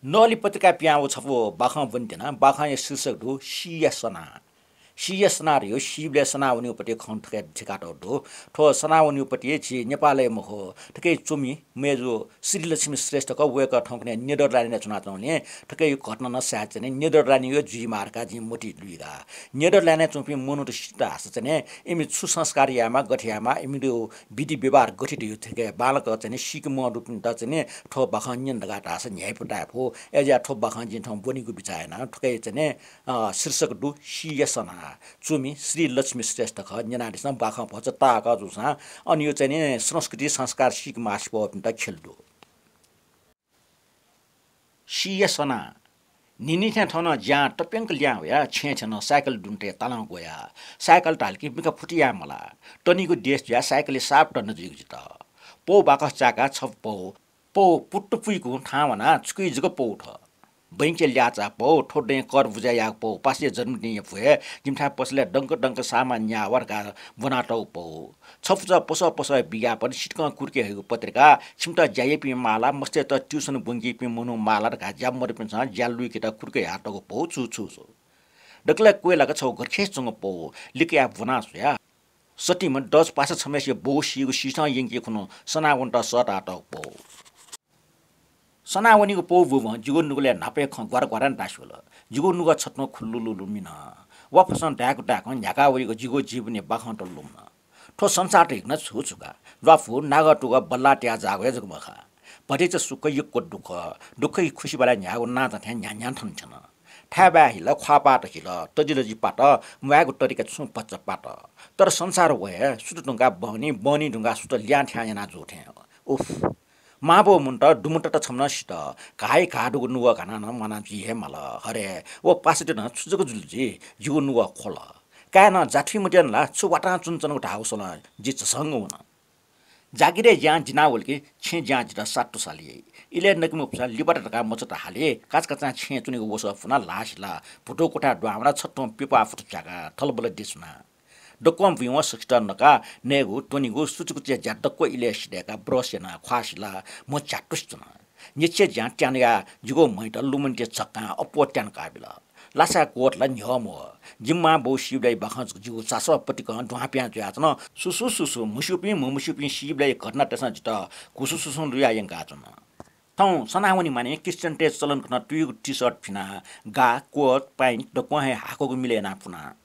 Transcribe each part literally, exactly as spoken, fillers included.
नली पत्रिकाय् पिहां व छपु बाखं ब्वनेत्यना। बाखंया शीर्षक दु सीया सना। सीया सना धइगु सीबलय् सना वनीगु पति खँ थुके झिकातःगु दु। थ्व सना वनीगु पति झी नेपालय् मखु, थुके च्वमि मय्जु श्रीलक्ष्मी श्रेष्ठ खः। वय्कः थौंकन्हय् नेदरल्यान्डय् च्वनाच्वंगुलिं थुके घटना नं सायद चाहिँ नेदरल्यान्डय् जुइमाः धकाः जिं मतिइ लुइका। नेदरल्यान्डय् च्वंपिं मनूत सित धाःसा चाहिँ इमि छु संस्कार यायेमाः, गथे यायेमाः, इमिगु विधि व्यवहार गथे धइगु थुके बांलाक चाहिँ सीके मदुपिन्त चाहिँ थ्व बाखं न्यन धकाः धाःसा न्ह्याइपु ताये फु। अय्जुयाः थ्व बाखं जिं थौं ब्वनेगु बिचाः याना। थुके चाहिँ अ, शीर्षक दु सीया सना। च्वमि श्रीलक्ष्मी श्रेष्ठ खः। न्यनादिसँ, बाखं भचा ताःहाकः जूसां अन यो चाहिँ नि संस्कृति संस्कार सीके मास्ति वःपिन्त ख्यलय् दु। सीया सना। न्हिन्हि थें थौं नं ज्यां तप्यंक लिहां वयाः छेँय् थ्यन। साइकल दुनेतय् तालं ग्वयाः। साइकल धाल कि मिखा फुति याये मलाः। तनीगु देश जुयाः साइकलय् साप तन जुइगु जितः। पौ बाकस चाय्काः छपु पौ पौ पुट्टु पुइकूगु थाहां वनाः छुकिइ जक पौ थ्व। बैंकय् ल्याःचाः पौ, थ्व दँय् कर बुझे याःगु पौ, पासाया जन्मदिनया भ्वय् जिमिथाय् पसलय् दंक दंक सामान न्याः वा धकाः ब्वनातःगु पौ। छपुचः पसः पसः विज्ञापन, सितिकं कुर्के हइगु पत्रिका, छिमित ज्या याइपिं माला, मस्तय्त ट्युसन ब्वंकीपिं मनू माला धकाः ज्या मदुपिन्सं ज्या लुइकेत कुर्के ह्यातःगु पौ छु छु छु। दकलय् क्वय्लाक छगू गथे च्वंगु पौ लिकयाः ब्वना स्वया। सतिम्ह डच पासा छम्हय्सिया बौ सीगु सीसं यंकी खुन्हु सना वनेत सःतातःगु पौ। सना वनीगु पौ ब्वंबलय् जिगु नुगलय् न्हापाया खँ ग्वारा ग्वारा नं तासि वल। जिगु नुगः छथुं खुल्लुलुलु मिन। वाफसं दाय्क दाय्कं न्ह्याका वइगु जिगु जीवनया बाखं त लुमन। थ्व संसार धइगु नं छु छु का? ल्वापु, नागः तुगः बल्लाः तयाः जाःगु हे जक मखा। भतिचा सुख, यक्व दुःख, दुःखया खुसिबलय् न्ह्याःगु नांचा थें न्ह्यान्ह्यां थन थ्यन। थाय्बाय् हिल, ख्वाःपात हिल, तजिलजि पात, म्वायेगु तरिका छुं भचा पात। तर संसार व हे, सुथ धुंकाः बहनी, बहनी धुंकाः सुथ ल्यां थ्यां याना जू थें। उफ। मांबौ मनूत दुम्हत छम्हं सित। घाःया घाः दुगु नुगः घानाः नं म्वाना जुइ हे माल। हरे, व पासायात नं छु जक जुल जुइ, जिगु नुगः ख्वल। काय्‌नं जाथुइ मद्यन ला, छु वातां च्वनाच्वनागु धाःगु स्वलं जि झसंक वन। जागिरय् ज्यां जिना वल कि छेँय् ज्यां जितः सात्तु साली। इलय् नके मफुसा लिबात धकाः मचात हाली, काचाकाचां छेँय् च्वनीगु वसः फुनाः ल्हाः सिला, भुतू क्वथाय् दुहां वनाः छथुं पिपाः फुत प्याकाः थलबल देछुना। दक्वं बुँइ वं सकसित नकाः नयेगु, त्वनेगु, सुचुकुचया ज्या दक्व इलय् सिधय्काः ब्रस यानाः ख्वाः सिला, म्ह झ्यातुस च्वना। न्यछ्यः ज्यां त्यानुयाः जिगु म्हयात लुमन्ति झक्कां अप्वः त्यान काबिल। लासाय् क्वःत ला न्ह्यः मवः। जिमि मांबौ सीबलय् बाखं जक जिगु सासः पतिकं दुहां पिहां जुयाच्वन। सुसु सुसु, म्हस्यूपिं म्हमस्यूपिं सीबलय् घटनातय्सं जितः घुसुसुसुं लुया यंकाच्वन। थौं सना वने माने क्रिस्चियनतय् चलन खना तुयुगु टी-सर्ट फिनाः गा, कोट, प्यान्ट दक्वं हे हाकःगु मिले यानाः पुना।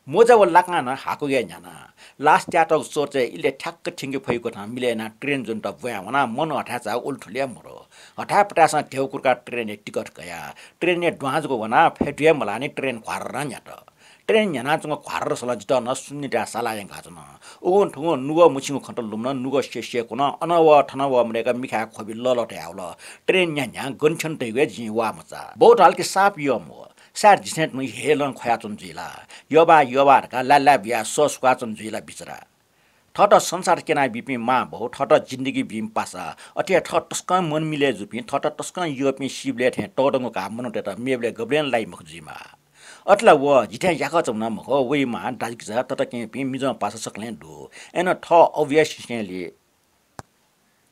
मोजा व लाकां नं हाकःगु हे न्ह्याना। लास त्यातःगु चर्चय् इलय् ठ्याक्क थ्यंके फइगु कथं मिले यानाः ट्रेन ज्वनेत ब्वाँय् वनाः मन हथाय् चाः उलथुलय् मरु। हथाय्‌पताय्‌सं धेव कुर्काः ट्रेनया टिकट कया। ट्रेनया दुहां जक वनाः फय्तु हे मलाःनि ट्रेन घ्वार्रं न्ह्यात। ट्रेन न्ह्यानाच्वंगु घ्वार्र सलं जितः नं सुन्निताय् साला यंकाच्वन। उगुं थुगुं नुगः मुछिंगु खँ त लुमन, नुगः स्यसेकुन, अन वः थन वः मदय्क मिखाय् ख्वबि लःल्वः तयावल। ट्रेन न्ह्यान्ह्यां गन थ्यन धइगु हे जिं वाः मचा। बौ धाल कि साप यः मवः। सायद जिथें तुं हेलं ख्वयाच्वन जुइ ला? यःबाः यःबाः धकाः लाय्‌लाय् बियाः सः सुकाच्वन जुइ ला बिचारा? थःत संसार क्यनाबीपिं मांबौ, थःत जिन्दगी बीम्ह पासा, अथे हे थः तसकं मन मिले जूपिं, थःत तसकं यःपिं सीबलय् थें तःधंगु काः मनूतय्त मेबलय् गबलें लाइ मखु जुइमाः। अथे ला व जिथें याकःचा नं मखु, वइ मां, दाजुकिजा, तताकेहेँपिं, मिजं पासा सकलें दु। अय्नं थः अबुया सिसेंलि।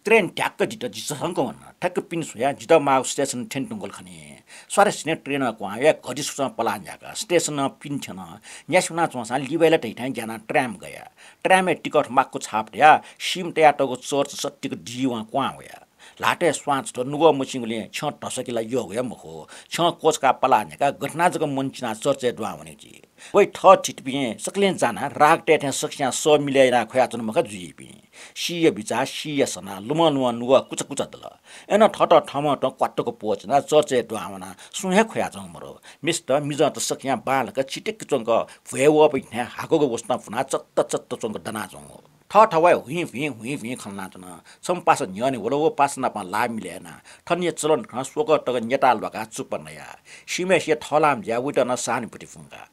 ट्रेन ढ्याक्क दित, जि झसंक वन। ठ्याक्क पिने स्वयाः जितः माःगु स्टेसन थ्यने धुंकल खनी। स्वाथसिनं ट्रेनं क्वहां वयाः घडी सुचं पलाः न्ह्याका। स्टेसन नं पिने थ्यन। न्यासि वनाच्वंसां लिबाय् ला धइथें ग्यानाः ट्राम गया। ट्रामय् टिकट माक्व छाप तयाः सीम्ह तयातःगु चर्च सत्तिक दिवं क्वहां वया। ल्हातय् स्वां छुत, नुगः मछिंगुलिं छ्यं धसकी ला यःगु हे मखु। छ्यं क्वछुकाः पलाः न्ह्याकाः गथे यानाः जक मन चिनाः चर्चय् दुहां वने जि। वइ थः थितिपिं सकलें जानाः राग तये थें सकसियां सः मिले यानाः ख्वयाच्वन मखा जुइपिं। सीया बिचाः, सीया सना, लुमं लुमं नुगः कुचा कुचा दल। अय्नं थःत थःम्हं तं क्वातुक प्वःचिनाः चर्चय् दुहां वनाः सुं हे ख्वयाच्वंगु मरु। मेस्त, मिजंत सकसियां बांलाक चितिक्क च्वंक भ्वय् वःपिं थें हाकःगु वसतं फुनाः चत्त चत्त च्वंक दनाच्वंगु। थःथवय् हुइँ भुइँ हुइँ भुइँ खँ ल्हानाच्वन। छम्ह पासा न्ह्यःने वल, व पासा नाप ला मिले यानाः थनया चलन खनाः स्वकः तक न्यता ल्वाकाः चुप्पा नया। सीम्हय्सिया थःलाम जुयाः वइत नं सहानुभूति प्वंका।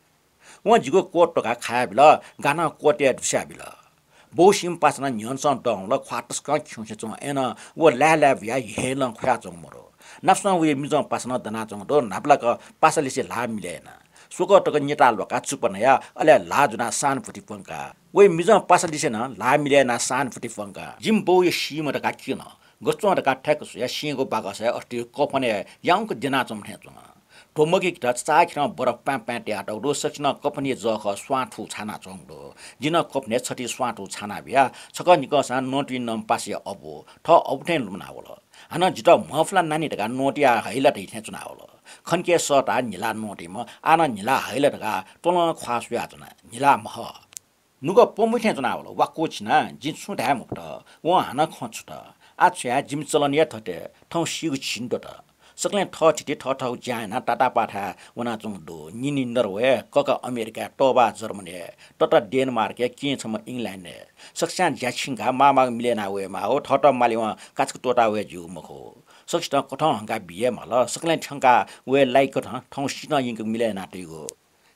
वं जिगु कोट त्वकाः खाया बिल, गानं कोटय् दुस्या बिल। बौ सीम्ह पासा नं न्ह्यःनेसं दं वल, ख्वाः तसकं खिउँसे च्वं। अय्नं व लाय्‌लाय् बुयाः हेलं ख्वयाच्वंगु मरु। नापसं वया मिजं पासा नं दनाच्वंगु दु। न्हापालाक पासालिसे ल्हाः मिले याना। स्वकः तक न्यता ल्वाकाः चुप्पा नया, अले ल्हाः ज्वनाः सहानुभूति प्वंका। वया मिजं पासालिसे नं ल्हाः मिले यानाः सहानुभूति प्वंका। जिमि बौया सीम्ह धकाः क्यन। गथे च्वं धकाः थाय्‌क स्वयाः सिंगो बाकसय् अथे कफनय् याउँक द्यनाच्वंम्ह थें च्वन। ध्वमगिक त चाचाःखिरं बरफ पाँय् पाँय् तयातःगु दु, सकसिनं कफनया जःखः स्वां थू छानाच्वंगु दु। जिं नं कफनय् छति स्वां थू छाना बिया, छकः निकःसां नोटुइ नं पासाया अबु, थः अबु थें लुमनावल। हानं जितः म्हफुला नानी धकाः नोटुया हैला धइ थें च्वनावल। खनके सःताः न्हिला नोटुइम्ह, आः नं न्हिला हैला धकाः त्वलं ख्वाः स्वयाच्वना। न्हिला म्हः। नुगः पमुइ थें च्वनावल, वाक्व छिना, जिं छुं धाये मफुत। वं हानं खँ छुत। आः छु याये, जिमि चलन हे थथे, थौं सीगु झिंद्वत। सकलें थःथिति थःथःगु ज्या यानाः तातापाथाय् वनाच्वंगु दु। निनि नर्वे, कका अमेरिकाय्, तोबा जर्मनीय्, तता डेनमार्कय्, केहेँ छम्ह इङ्ल्यान्डय्। सकस्यां ज्या छिंकाः माःमाःगु मिले याना वयेमाः हो, थःत मालेवं काचाक्क त्वःता वये ज्यूगु मखु। सकसितं कथं हंकाः बी हे माल, सकलें थ्यंकाः वये लाइक कथं थौं सितं यंकाः मिले याना तइगु।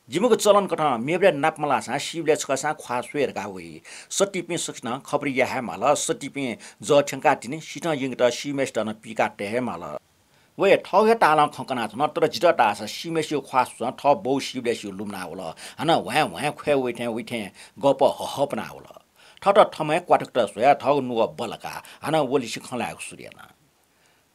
जिमिगु चलन कथं मेबलय् नाप मलाःसां सीबलय् छकःसां ख्वाः स्वये धकाः वइ। सत्तीपिं सकसिनं खबर याये हे माल। सत्तीपिं जः थ्यंकातिनि, सितं यंकेत सीम्हय्‌सित नं पीका तये हे माल। वया थःगु हे तालं खँ कनाच्वन, तर जितः धाःसा सीम्हय्‌सिगु ख्वाः स्वसं थः बौ सीबलय्‌सिगु लुमनावल। हानं ह्वाँय् ह्वाँय् ख्वय् वइथें वइथें गप हहपनावल। थःत थःम्हं हे क्वातुकत स्वयाः थःगु नुगः बल्लाकाः हानं वलिसे खँ ल्हायेगु सुरु याना।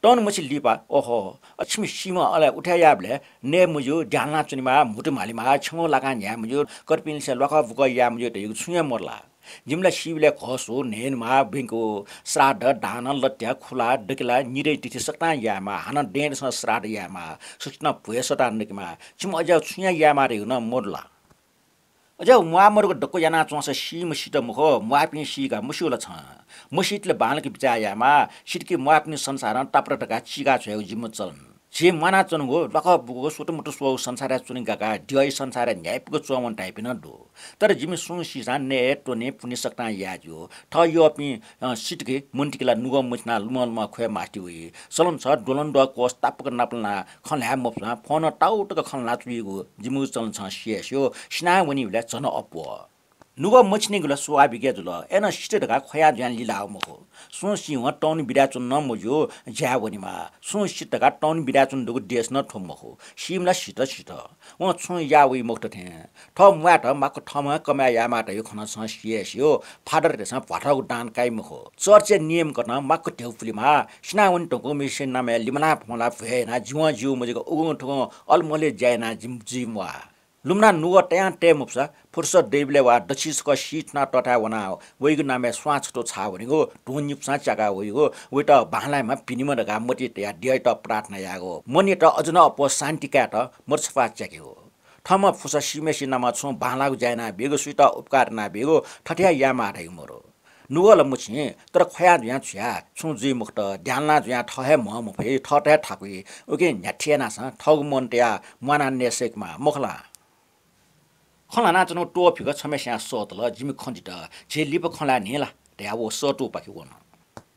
तःन्हु मछि लिपा, ओहो, अ, छिमि सीम्ह अले उथाय् याःबलय् नये मज्यू, द्याल्लां च्वनेमाः, म्हुतु म्हालेमाः, छेँगू लाकां न्ह्याये मज्यू, कर्पिंलिसे ल्वाकः बुकः याये मज्यू धइगु छुं हे मदु ला? जिमिला सीबलय् घःसू, न्हय्‌नेमाः, ब्यंकू, श्राद्ध, दान, लत्या, खुला, दकिला, निदँय् तिथि सकतां यायेमाः, हानं दँय्‌तसं श्राद्ध यायेमाः, सकसितं भ्वय् सःताः नकेमाः, छिमि अज्याःगु छुं हे यायेमाः धइगु नं मदु ला? अज्याःगु म्वाःमदुगु दक्व यानाच्वंसा सीम्ह सित मखु, म्वाःपिं सी का मस्यू ला छं? मसीतले बांलाक बिचाः यायेमाः, सित कि म्वाःपिनि संसारं तापात धकाः चीका छ्वयेगु जिमिगु चलन। झी म्वानाच्वनागु, ल्वाकः बुकूगु, स्वतुमतु स्वःगु संसारय् च्वने गाकाः द्यःया संसारय् न्ह्याइपुक च्वंवन धाइपिं नं दु। तर जिमि सुं सीसां नये त्वने पुण्य सकतां याये ज्यू। थः यःपिं, अ, सित कि मन्त कि ला नुगः मछिनाः लुमं लुमं ख्वये मास्ति वइ। चलन छ, द्वलंद्वः कोस तापाक नापलानाः खँ ल्हाये मफुसां फोनं ताउतक खँ ल्हानाच्वनीगु जिमिगु चलन छं सि हे स्यू, सिनावनीबलय् झन अप्वः। नुगः मछिनीगु ला स्वाभाविक हे जुल, अय्‌नं सित धकाः ख्वया जुयाः लिलाः मखु। सुं सीवं तौनि बिदाय् च्वने नं मज्यू, ज्याय् वनेमाः। सुं सित धकाः तौनि बिदाय् च्वने दुगु देश नं थ्व मखु। सीम्ह ला सित सित। वं छुं याः वइ मखुत थें। थः म्वायेत माक्व थःम्हं कमाय् यायेमाः धइगु खँ नं छं सि हे स्यू। फादरतय्‌सं भ्वाथःगु दान काइ मखु। चर्चया नियम कथं माक्व ध्यबा पुलेमाः। सिनावने धुंकूम्हसिया नामय् लिमलाः फमलाः भ्वय् यानाः जिवं ज्यू मजिक उगुं थुगुं अलमलय् ज्या यानाः जिं जुइ म्वाः। लुमनाः नुगः तयां तये मफुसा फुर्सद दइबलय् वा दच्छि छकः सी थुना तःथाय् वना वइगु नामय् स्वां छथू छाः वनेगु, धुं निपुसां च्याका वइगु, वइत बांलाइम्ह भिनिम्ह धकाः मतिइ तयाः द्यःयात प्रार्थना यायेगु, मनयात अझ नं अप्वः शान्ति कायेत मत छपाः च्याकेगु। थःम्हं फुसा सीम्हसिया नामं छुं बांलाःगु ज्या यानाबीगु, सुइत उपकार यानाबीगु, थथे हे यायेमाः धइगु मदु। नुगः ला मछिं, तर ख्वया जुयां छु याये, छुं जुइ मखुत, द्याल्लां जुयां थः हे म्ह मफइ, थःत हे थाकुइ, उकिं न्ह्याथे यानाः छं थःगु मन तयाः म्वानाः नये सय्‌केमाः, मखु ला? खँ ल्हानाच्वनागु त्वःफिक छम्हस्यां सःतल, जिमि खँ दित, झी लिपा खँ ल्हाये न्ह्यः ला धयाः व सःतूपाखे वन।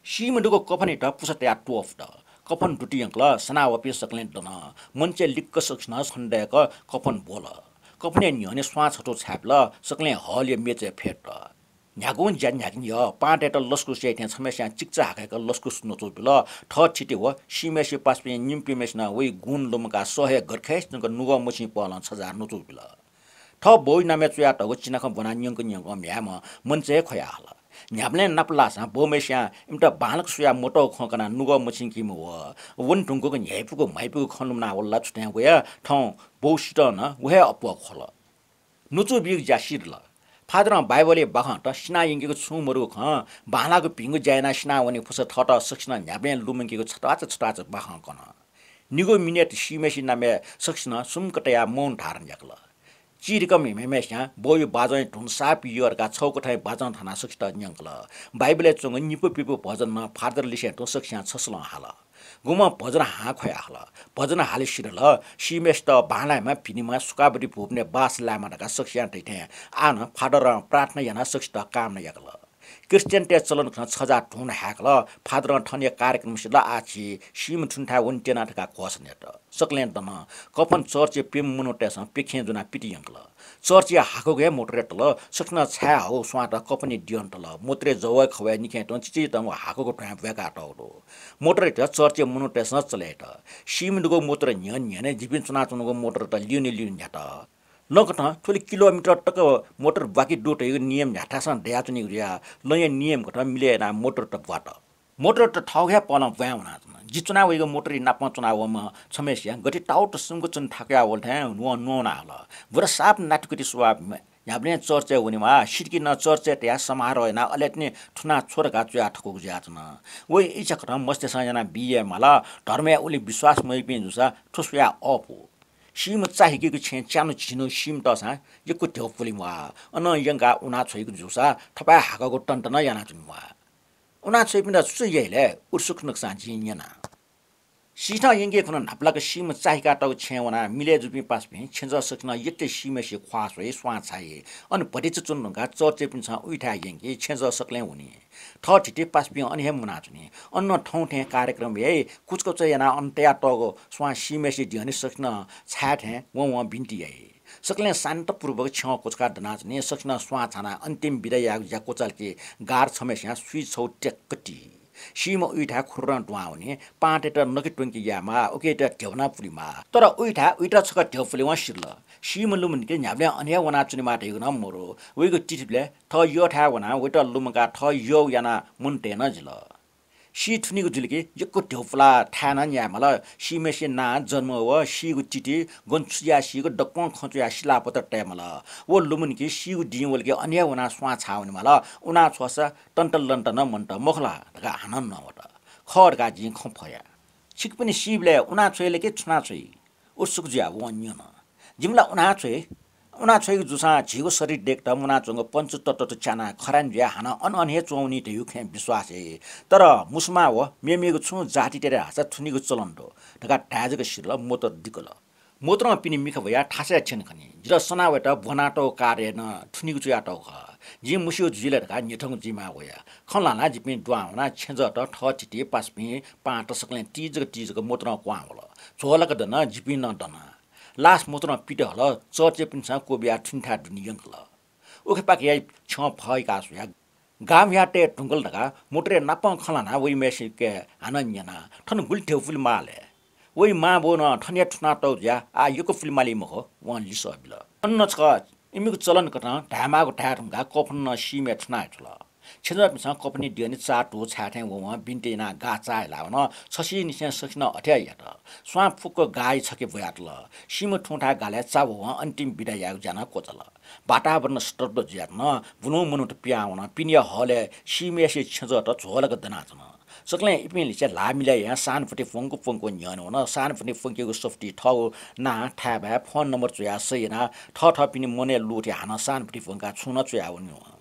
सीम्ह दुगु कफनयात पुसा तयाः त्वःफुत। कफन दुति यंकल, सनावःपिं सकलें दन। मञ्चय् लिक्क सकसिनं छन्दय्‌क कफन ब्वल। कफनया न्ह्यःने स्वां छथू छाय्‌बिल, सकलें हलया मेचय् फ्यत। न्ह्यागुं ज्या न्ह्यागुं यः, पाहांतय्‌त लसकुस याइ थें छम्हस्यां चिकिचा हाकय्‌क लसकुस न्वचु बिल। थः थिति व सीम्हय्‌सिया पासापिं निम्हपिंम्हसिनं वइ गुण लुमंकाः सः हे गथे खय्‌से च्वंक नुगः मछिं पहलं छजाः न्वचु बिल। थः बौया नामय् च्वयातःगु चिनाखँ ब्वनाः न्यंक न्यंक म्ह्याय्‌म्ह मञ्चय् ख्वया हल। न्ह्याबलें नापलाःसां बौम्हस्यां इमित बांलाक स्वयाः मतःगु खँ कनाः नुगः मछिंकीम्ह व वने धुंकूक न्ह्याइपुक म्हाइपुक खँ लुमनाः वल ला छु थें वयाः थौं बौ सितं नं व हे अप्वः ख्वल। न्वचु बीगु ज्या सिधल। फादरं बाइबलया बाखंत सिना यंकेगु छुं मदुगु खँ, बांलाःगु भिंगु ज्या यानाः सिनावनी फुसा थःत सकसिनं न्ह्याबलें लुमंकेगु छत्वाःचा छत्वाःचा बाखं कन। निगू मिनेट सीम्हय्‌सिया नामय् सकसिनं सुम्क तयाः मौन धारण याकल। चिधिकःम्ह मेम्हस्यां बौया बाजंया धुन साप यः धकाः छगू कथंया बाजं थानाः सकसित न्यंकल। बाइबलय् च्वंगु निपु पिपु भजन नं फादर लिसें तुं सकसियां छसलं हाल। गुम्हं भजन हां ख्वया हल। भजन हाले सिधल, सीम्हय्‌सित बांलायेमा, भिनेमा, सुखावती भुवनय् बास लायेमा धकाः सकसियां धइथें आः नं फादरं प्रार्थना यानाः सकसित कामना याकल। क्रिस्चियनतय् चलन खँ छजाः धुन हाय्‌कल। फादरं थनया कार्यक्रम सिधल, आः झी सीम्ह थुन्थाय् वनेत्यना धकाः घोषणा यात। सकलें दन। कफन चर्चय् प्यम्ह मनूतय्‌सं प्यखें ज्वनाः पित यंकल। चर्चया हाकुगु हे मोटर तल। सकसिनं छाये हःगु स्वांत कफनय् द्यन तल। मोटरय् जवय् खवय् निखें तुं चिचिधंगु हाकुगु थ्वयां ब्वय्‌कातःगु दु। मोटरयात चर्चया मनूतय्‌सं चले यात। सीम्ह दुगु मोटर न्ह्यःने न्ह्यःने जिपिं च्वनाच्वनागु मोटरत लिउने लिउने न्ह्यात। लँकथं थुलि किलोमिटर तक मोटर ब्वाके दु धइगु नियम न्ह्याथासं दयाच्वनीगु जुयाः लँया नियम कथं मिले यानाः मोटरत ब्वात। मोटर त थःगु हे पलं ब्वाँय् वनाच्वन। जि च्वना वइगु मोटरया नापं च्वनावःम्ह छम्हय्सिया गथे ताउत सुम्क च्वने थाकुया वल थें वं न्ववाना हल। बुरा साप नातिकुति स्वभाव, न्ह्याबलें चर्चय् वनेमाः, सितिकि नं चर्चय् तयाः समारोह यानाः अले तिनि थुना छ्व धकाः च्वया थकूगु जुयाच्वन। वइ इच्छा कथं मस्तय्सं यानाः बी याये माल। धर्मया उलि विश्वास मयाइपिं जूसा थ्व स्वयाः अःपु। सीम्ह चा हिकेगु छेँय् च्यान्हु झिन्हु सीम्ह तःसां यक्व ध्यबा पुले म्वाः। अनं यंकाः उना छ्वइगु जूसा थपाय् हाकःगु तन्त नं यानाच्वने म्वाः। उना छ्वइपिन्त छु छु याइ ले? उत्सुक नकसां जिं न्यना। सीथं यंके खुन्हु न्हापालाक सीम्ह चा हिकातःगु छेँय् वनाः मिलय् जूपिं पासापिं छेँजः सकसिनं यत्ते सीम्हय्सिया ख्वाः स्वइ, स्वां छाइ। अन भतिचा च्वने धुंकाः चर्चय्पिन्सं उइथाय् यंकी, छेँजः सकलें वनी। थःथिति पासापिं अन हे मुनाच्वनी। अन नं थौं थें कार्यक्रम याइ, कुचकुच यानाः अन तयातःगु स्वां सीम्हय्सिया दिं हने सकसिनं छाये थें वं वं बिन्ति याइ। सकलें शान्तपूर्वक छ्यं क्वछुकाः दनाच्वनी। सकसिनं स्वां छानाः अन्तिम बिदा यायेगु ज्या क्वचालकी गार छम्हय्सियां स्वीछौ ट्याक्क ती। सीम्ह उइथाय् खुर्रं दुहां वनी। पाहांतय्त नके त्वंके यायेमाः, उकेत ध्यबा नं पुलेमाः। तर उइथाय् उइत छकः ध्यबा पुलेवं सिधल। सीम्ह लुमनिके न्ह्याबलें अन हे वनाच्वनेमाः धइगु नं मरु। वइगु तिथिबलय् थः यःथाय् वनाः वइत लुमंकाः थः यःगु यानाः मनू तये नं जिल। सी थुनीगु जुल कि यक्व ध्यबा पुलाः थाय् नं न्याये माल। सीम्हय्सिया नां, जन्म व सीगु तिथि, गन छु ज्या सीगु दक्वं खँ च्वयाः सिलापत्र तये माल। व लुमनिके सीगु दिं वल कि अन हे वनाः स्वां छाः वने माल। उना छ्वःसा तन्त लन्त नं मन्त मखु ला धकाः हानं नवात। खः धकाः जिं खँ फया। छिकपिनि सीबलय् उना छ्वइ ले कि थुना छ्वइ? उत्सुक जुयाः वं न्यन। जिमि ला उना छ्वइ। उना छ्वइगु जूसां झीगु शरीर देकत मुनाच्वंगु पञ्चतत्वत च्यानाः खरानी जुयाः हानं अन अन हे च्वंवनी धइगु खँय् विश्वास हे। तर मुसुमा व मेमेगु छुं जातितय् धाःसा थुनीगु चलन दु धकाः धाये जक सिधल, मोतर दिकल। मोतरं पिने मिखा वयाः थासय् थ्यने खनी। जितः सना वयेत ब्वनातःगु कार्डय् नं थुनीगु च्वयातःगु खः। जिं मुस्यू जुइ ला धकाः न्ह्यथंगु जुइमाः वया। खँ ल्हानाः जिपिं दुहां वनाः छेँजःत, थःथिति, पासापिं, पाहांत सकलें ति जक ति जक मोतरं क्वहां वल। झ्वःलाक दनाः जिपिं नं दना। लास मोतरं पित हल, चर्चय्पिन्सं क्वबियाः थुनिथाय् दुने यंकल। उखेपाखेया छ्यं फैका स्वयाः गां म्ह्याय् तये धुंकल धकाः मोटरय् नापं खँ ल्हानाः वइम्हय्सिके हानं न्यना, थन गुलि ध्यबा पुले माः ले? वइ मांबौनं थन हे थुनातःगु जुयाः आः यक्व पुले माली मखु, वं लिसः बिल। अन छकः इमिगु चलन कथं धायेमाःगु धाये धुंकाः कफन नं सीम्हय् थुना हे छ्वल। छेँजःपिन्सं कफनया द्यःने चाःतुः छाये थें ववं बिन्ति यानाः गाः चाःहिला वन। छसिनिसें सकसिनं अथे हे यात। स्वां फुक्क गाःया छखे ब्वयातल। सीम्ह थुंथाय् गालय् चा ववं अन्तिम बिदा यायेगु ज्या नं क्वचाल। वातावरण स्तब्ध जुयाच्वन। बुलुं मनूत पिहां वन। पिनेया हलय् सीम्हय्सिया छेँजःत झ्वःलाक दनाच्वन। सकलें इपिं लिसे ल्हाः मिलय् यायां सानभति प्वंक प्वंक न्ह्यःने वन। सानभति प्वंकेगु सफुतिइ थःगु नां, थाय्‌बाय्, फोन नम्बर च्वयाः सही यानाः थःथःपिनि मनय् लुःथें हानं सानभति प्वंकाः छुं नं च्वयाः वनी।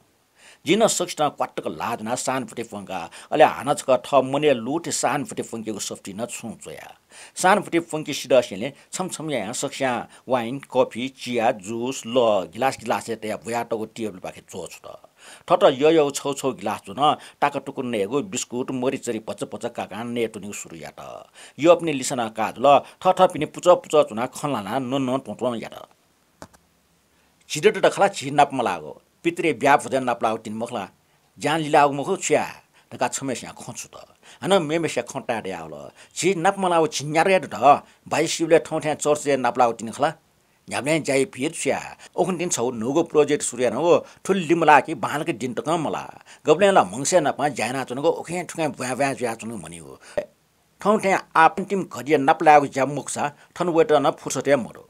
जिं नं सकसितं क्वात्तक ल्हाः ज्वनाः सानभति प्वंका, अले हानं छकः थः मनय् लुःथें सानभति प्वंकेगु सफुतिइ नं छुं च्वया। सानभति प्वंके सिधःसेंलि छम्ह छम्ह यायां सकस्यां वाइन, कफी, चिया, जुस, लः गिलास गिलासय् तयाः ब्वयातःगु टेबलपाखे झ्वः छुत। थःत यःयःगु छौ छौ गिलास च्वन। ताकातुकु नयेगु बिस्कुट, मरिचरि भचा भचा काकां नयेत्वनेगु सुरु यात। यःपिनि लिसः नं काः जुल। थःथःपिनि पुचः पुचः च्वनाः खँ ल्हानाः नं नं त्वँ त्वँ यात। झी दत खला, झी नाप मलाःगु, पितरया ब्याहा भ्वजय् नापलाःगु तिनि मखु ला? ज्यां लिलाःगु मखु छु याये धकाः छम्हय्सियां खँ छुत। हानं मेम्हय्सिया खँ ताये दयावल। झी नाप मलाःगु झिंन्यादँ हे दत। बाज्या सीबलय् थौं थें चर्चय् नापलाःगु तिनि खला। न्ह्याबलें ज्या याइ फइ छु याये? उखुन्हु तिनि छगू न्हूगु प्रोजेक्ट सुरु यानागु, थुलि लिमलाः कि बांलाक दिं तकं मलाः। गबलें ला म्हगसय् नापं ज्या यानाच्वनागु उखें थुखें ब्वाँय् ब्वाँय् जुयाच्वनागु म्हनीगु। थौं थें आः अन्तिम घडिया नापलायेगु ज्या मखुसा थन वयेत नं फुर्सद हे मदु।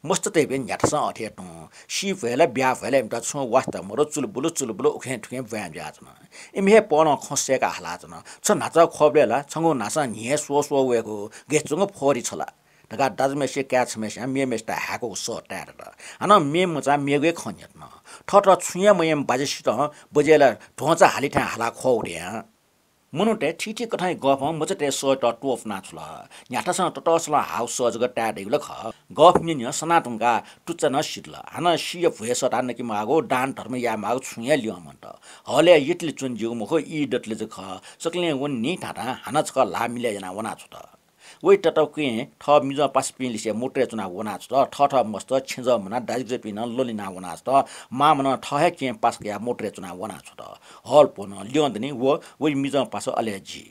मस्ततय्‌पिं न्ह्याथासं अथे हे तुं। सी भ्वय् ला ब्याहा भ्वय् ला इमित छुं वास्ता मदु, चुलबुल चुलबुल उखें थुखें ब्वाँय् जुयाच्वन। इमि हे पहलं खँ सय्‌काः हालाच्वन। छ न्हाचः ख्वःबलय् ला छंगु न्हासं न्हि हे स्वः स्वः वयेगु, गय् च्वंगु फोहोरी छ ला धकाः दाजुम्हय्‌सिया काय् छम्हय्‌सियां मेम्हय्‌सित हाय्‌कूगु सः ताये दत। हानं मेम्ह मचां मेगु हे खँ न्ह्यथन। थःथः छुं हे मयंम्ह बाज्यासितं बज्याइ ला ध्वंचा हाली थें हाला ख्वःगु धयां। मनूतय् थीथी कथंया गःपं मचातय् सःयात त्वपुना छ्वल। न्ह्याथासं ततःसलं हाःगु सः जक ताये दइगु ला खः। गःप न्यँ न्यँ सना धुंकाः तुचा नं सिधल। हानं सीया भ्वय् सःताः नके माःगु, दान धर्म याये माःगु छुं हे ल्यं मन्त। हलय् यतले च्वने ज्यूगु मखु, ई दतले जक खः। सकलें वने नि धाधां हानं छकः ल्हाः मिलय् यानाः वना छ्वत। वइ ततःकुँय् थः मिजं पासापिं लिसे मोटरय् च्वनाः वना छ्वत। थःथः मस्त छेँजः मुनाः दाजुकिजापिं नं लँ ल्हिनाः वना छ्वत। मामं नं थः हे केहेँ पासा कयाः मोटरय् च्वनाः वना छ्वत। हल प्वन, ल्यं दनि व, वइ मिजं पासा अले जि।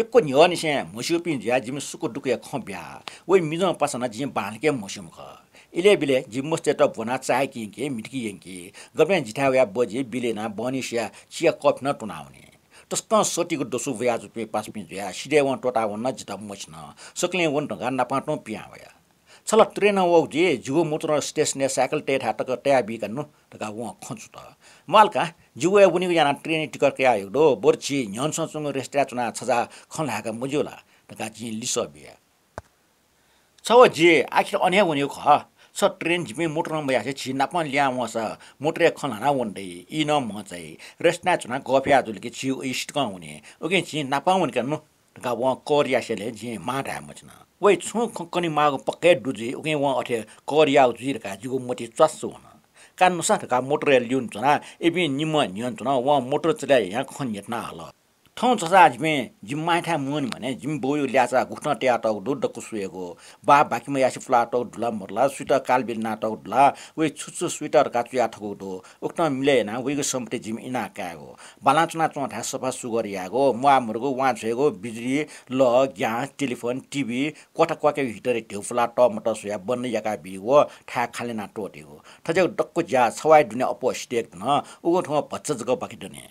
यक्व न्ह्यःनिसें म्हस्यूपिं जुयाः जिमि सुख दुःखया खँ ब्या। वइ मिजं पासा नं जिं बांलाक हे म्हस्यूम्ह खः। इलय् बिलय् जि मस्तय्‌त ब्वनाः चाय् किंके, म्हितुके यंके। गबलें जिथाय् वयाः बजि, बिल यानाः बहनीसिया चिया कफी नं त्वनावनी। तसकं सतिगु दसु वयाजूपिं पासापिं जुयाः सिधय् वं त्वःता वन जितः मछिन। सकलें वन धकाः नापं तुं पिहां वया। छ ला ट्रेनं वःगु जुइ, जिगु मोटर स्टेसनय् साइकल तयेथाय् तक तयाबीका नु धकाः वं खँ छुत। म्वाल का, जिगु हे वनेगु यानाः ट्रेनय् टिकट कयाहयागु दु, बरु झी न्ह्यःने च्वंगु रेस्टुरेन्टय् च्वनाः छजाः खँ ल्हायेका मज्यू ला धकाः जिं लिसः बिया। छ व जि आखिर अन हे वनेगु खः। छ ट्रेन जिपिं मोटरं मयासें झी नापं लिहां वंसा मोटरय् खँ ल्हानाः वन दइ। ई नं म्हं चाइ। रेस्टुरेन्टय् च्वनाः गफ याये जुल कि झी उइ सितकं वने। उकिं झी नापं वनेका नु धकाः वं कर यासेंलि जिं मां धाये मछिन। वइ छुं खँ कनेमाःगु पक्का हे दु जुइ, उकिं वं अथे कर याःगु जुइ धकाः जिगु मति च्वास्स वन। का नुसा धकाः मोटरय् ल्यूने च्वनाः इपिं निम्हं न्ह्यःने च्वन। वं मोटर चले यायां खँ न्ह्यथना हल। थौं छजाः जिपिं जिमि मांयाथाय् मुंवने म्हने, जिमि बौयागु ल्याःचाः गुकथं तयातःगु दु दक्व स्वयेगु। बाः बाकिम्ह यासे पुलातःगु दु ला मदु ला, सुइत कालबिल यानातःगु दु ला, वइ छु छु सुइत धकाः च्वया थकूगु दु। उकथं मिलय् यानाः वइगु सम्पत्ति जिमि इनाः कायेगु। बालां च्वनाच्वंथाय् सफा सुग्घर यायेगु, म्वाःमदुगु वां छ्वयेगु, बिजुली, लः, ग्यास, टेलिफोन, टिभी, क्वथा क्वाकेगु हिटरय् ध्यबा पुलाः तःमतः स्वयाः बन्द याकाबीगु व थाय् खाली याना त्वःतेगु। थज्याःगु दक्व ज्या छवाःया दुने अप्वः सिधयेके धुन, उगु थ्वं भचा जक बाकि दनि।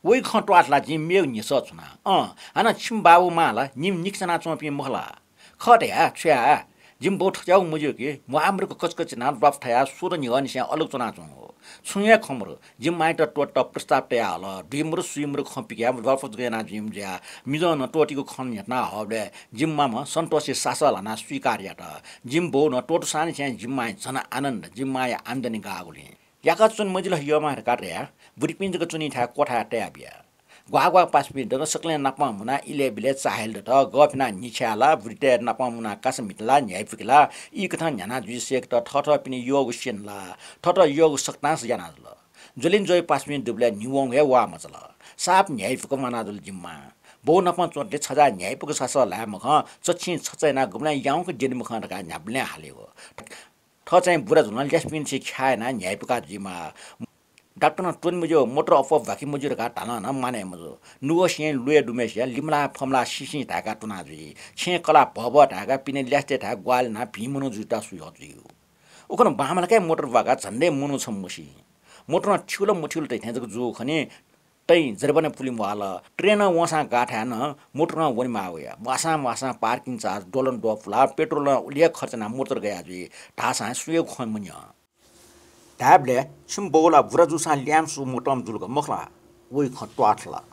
वइ खँ त्वाः थलाः जिं मेगु न्ह्यसः छुना। अँ, हानं छिमि बाबु मां ला निम्ह निखे च्वनाच्वंपिं मखु ला? खः धया, छु याये? जिमि बौ थज्याःगु मज्यू कि, म्वाःमदुगु कचकच यानाः ल्वापु थायाः सोत न्हिगःनिसें अलग च्वनाच्वंगु। छुं हे खँ मदु, जिमि मांयात त्वःतेत प्रस्ताव तयाहल। दुइमदु सुइमदु खँ पिकयाः ल्वापु जक यानाः जुइम्ह जुयाः मिजं नं त्वःतेगु खँ न्ह्यथना हःबलय् जिमि मांम्ह सन्तोषी सासः ल्हानाः स्वीकार यात। जिमि बौ नं त्वःतूसांनिसें जिमि मांया झन आनन्द, जिमि मांया आम्दानी गाःगुलिं। याकः च्वने मजिल यःमां धकाः धयाः बुरिपिं जक च्वनीथाय् क्वथाय् तयाबिया। ग्वाः ग्वाः पासापिं दत, सकलें नापं मुनाः इलय् बिलय् चाःहिल दत। गःफिनाः न्हिछ्याः ला, बुरितय् नापं मुनाः कासा म्हित ला, न्ह्याइपुके ला, ई कथं न्ह्याना जुइ सय्‌केत थःथःपिनि यःगु स्यने ला, थःथः यःगु सकतांस याना जुल। ज्वलिंज्वइ पासापिं दुबलय् न्हिवंगु हे वाः मचाल। साप न्ह्याइपुक म्वाना जुल जिमि मां। बौ नापं च्वंतले छजाः न्ह्याइपुक सासः ल्हाये मखं, चच्छिं छचा यानाः गुबलें याउँक द्यने मखं धकाः न्ह्याबलें हालेगु। थः चाहिँ बुरा जुलं ल्यासेपिन्सं ख्याः यानाः न्ह्याइपुका जुइमाः। डाक्टरं त्वने मज्यू, मोटर अप्वः बाकि मज्यू धकाः धालं नं मानय् मजू। नुगःसिं लुँय् दुम्हय्‌सिया लिमलाः फमलाः सिसिं धाय्‌काः त्वना जुइ। छेँय् कलाः भःभः धाय्‌काः पिने ल्यासेतय्‌थाय् ग्वाहालि यानाः भिं मनू जुइत सुयाः जुइगु। उखुन्हु बांमलाक हे मोटर ब्वाकाः झन्डै मनू छम्ह मसी। मोटरं थिउल मथिउल धइथें जक जूगु खनी। तैं जरिवाना पुले म्वाःल। ट्रेनं वंसां गाःथाय् नं मोटरं वनेमाः वया। म्वाःसां म्वाःसां पार्किङ चार्ज, डलर द्वः पुलाः, पेट्रोलं उलि हे खर्च यानाः मोटर गया जुइ धाःसां सुयागु खँ मन्यं। धायेबलय् छिमि बौ ला बुरा जूसां ल्याय्‌म्ह सु मोटं जुल का मखु ला? वइ खँ त्वाः थलाः।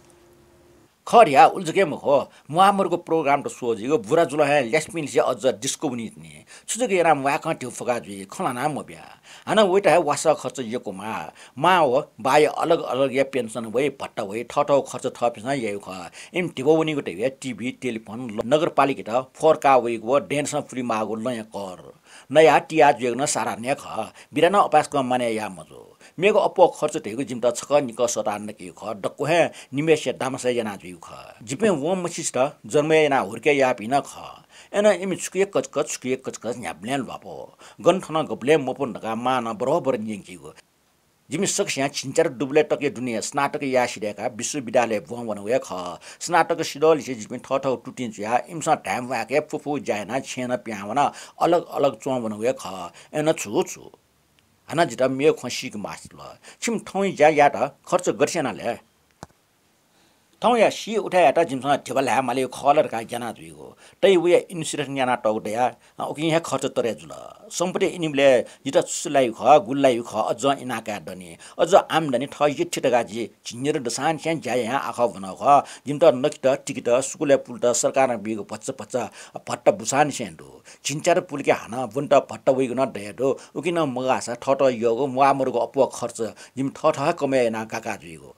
खः धया, उलि जक हे मखु, म्वाःमदुगु प्रोग्रामत स्वः जुइगु, बुरा जुलं हे ल्यासेपिंलिसे अझ डिस्को वनीतिनि। छु जक यानाः म्वाय्‌कं ध्यबा फुका जुइ, खँ ल्हाना मब्या। हानं वइत हे वासः खर्च यक्व माः। मां व बाया अलग अलगया पेन्सन वइ, भत्ता वइ, थःथःगु खर्च थःपिन्सं याइगु खः। इमि धिबा वनीगु धइगु हे टिभी, टेलिफोन, ल-, नगरपालिकायात फोहोर काः वइगु व दँय्‌दसं पुले माःगु लँया कर। नयाः तिया जुइगु नं साधारण हे खः। बिदा नं अपाय्‌सकं मानय् याये मजू। मेगु अप्वः खर्च धइगु जिमित छकः निकः सःताः नकेगु खः। दक्व हे निम्हय्‌सिया दामसा याना जुइगु खः। जिपिं वं मछिसित जन्म हे यानाः हुर्के याःपिं नं खः। अय्‌नं इमि छुकिया कचकच, छुकिया कचकच न्ह्याबलें ल्वापु। गन थन गबलें मपुन धकाः मां नं बरोबर न्यंकीगु। जिमि सकसियां झिंच्यादँ दुबलय् तकया दुने स्नातक याये सिधय्‌काः विश्वविद्यालयय् ब्वं वनागु हे खः। स्नातक सिधःलिसे जिपिं थःथःगु तुतिं जुयाः इमिसं धाये म्वाय्‌क हे फुफू ज्या यानाः छेँय् नं पिहां वनाः अलग अलग च्वं वनागु हे खः। अय्‌नं छु छु। हानं जितः मेगु खँ सीके मास्ति जुल। छिमि थौंया ज्या यायेत खर्च गथे याना ले? थौंया सी उथाय्‌यात जिमिसं धिबा ल्हाये मालीगु खः ला धकाः ग्याना जुइगु। तै वया इन्सुरेन्स यानातःगु दयाः, अ, उकिं हे खर्च तरे जुल। सम्पत्ति इनिबलय् जितः छु छु लाइगु खः, गुलि लाइगु खः, अझं इना काये दनि। अझ आम्दानी थः यःथें धकाः जि झिंन्यादँ दसांनिसें ज्या यायां आखः ब्वनागु खः। जिमित नकेत, तिकेत, स्कूलय् पुलेत सरकारं बीगु भचा भचा भत्ता बुसांनिसें दु। झिंच्यादँ पुलेके हानं ब्वनेत भत्ता वइगु नं दये दु। उकिं नं मगाःसा थःत यःगु म्वाःमदुगु अप्वः खर्च जिमि थःथः हे कमय् यानाः गाका जुइगु।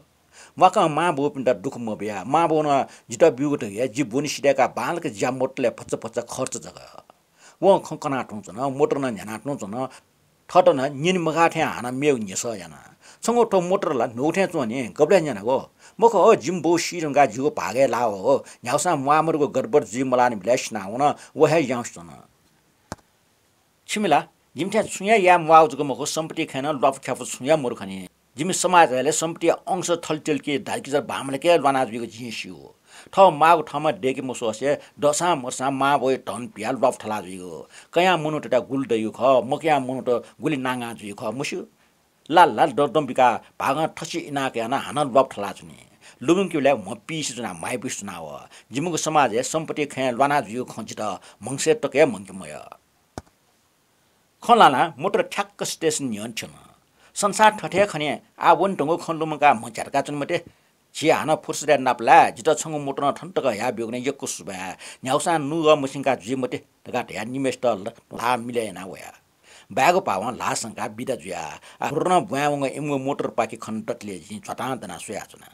म्वाकं मां बौपिन्त दुःख मबिया। मां बौनं जितः ब्यूगु धइगु हे जि ब्वने सिधय्‌काः बांलाक ज्या मदतले भचा भचा खर्च जक। वं खँ कना तुं च्वन, मोटर नं न्ह्याना तुं च्वन। थःत नं न्यने मगाः थें हानं मेगु न्ह्यसः याना। छंगु थ्व मोटर ला न्हूगु थें च्वं नि, गबलय् न्यानागु? मखु हो, जिमि बौ सी धुंकाः जिगु भागय् लाः वःगु। न्ह्यागुसां म्वाःमदुगु गडबड जुइ मलाःनिबलय् सिनावन, व हे याउँसे च्वन। छिमि ला जिमि थें छुं हे याये म्वाःगु जक मखु, सम्पत्ति खँय् नं ल्वापु ख्यापु छुं हे मरु खनी। जिमि समाजय् ला सम्पत्तिया अंश थल तिल कि दाजुकिजा बांमलाक हे ल्वाना जुइगु जिं स्यू। थः माःगु थःम्हं दय्‌के मस्वसे दःसां मदुसां मां बौया धन पियाः ल्वापु थला जुइगु। कयां मनूतय्‌त गुलि दइगु खः, मकयां मनूत गुलि नांगां जुइगु खः, मस्यू। लाल लाल दँदँ बिकाः भागं थसि इना कयाः नं हानं ल्वापु थला जुनि। लुमंकेबलय् म्ह पिइसे च्वनाः म्हाइपुसे च्वनाः वः। जिमिगु समाजय् सम्पत्ति खँय् ल्वाना जुइगु खँ जितः म्हगसय् तक हे म्हंके मयः। खँ ल्हानाः मोटर ठ्याक्क स्टेसन न्ह्यःने थ्यन। संसार थथे खने, आः वने धुंगु खँ लुमंकाः म्ह झ्यातका च्वने मते। झी हानं फुर्सदय् नापलाये, जितः छंगु मोटरं थन तक हया ब्यूगुलिं यक्व सुभाय्। न्ह्यागुसां नुगः मसिंका जुइ मते धकाः धयाः निम्हय्सित ल-, ल्हाः मिलय् यानाः वया। बाय्गु भावं ल्हाः संकाः बिदा जुया। आः हुर्रं ब्वाँय् वंगु इमिगु मोटरपाखे खन दतले जिं झ्वातां दनाः स्वयाच्वना।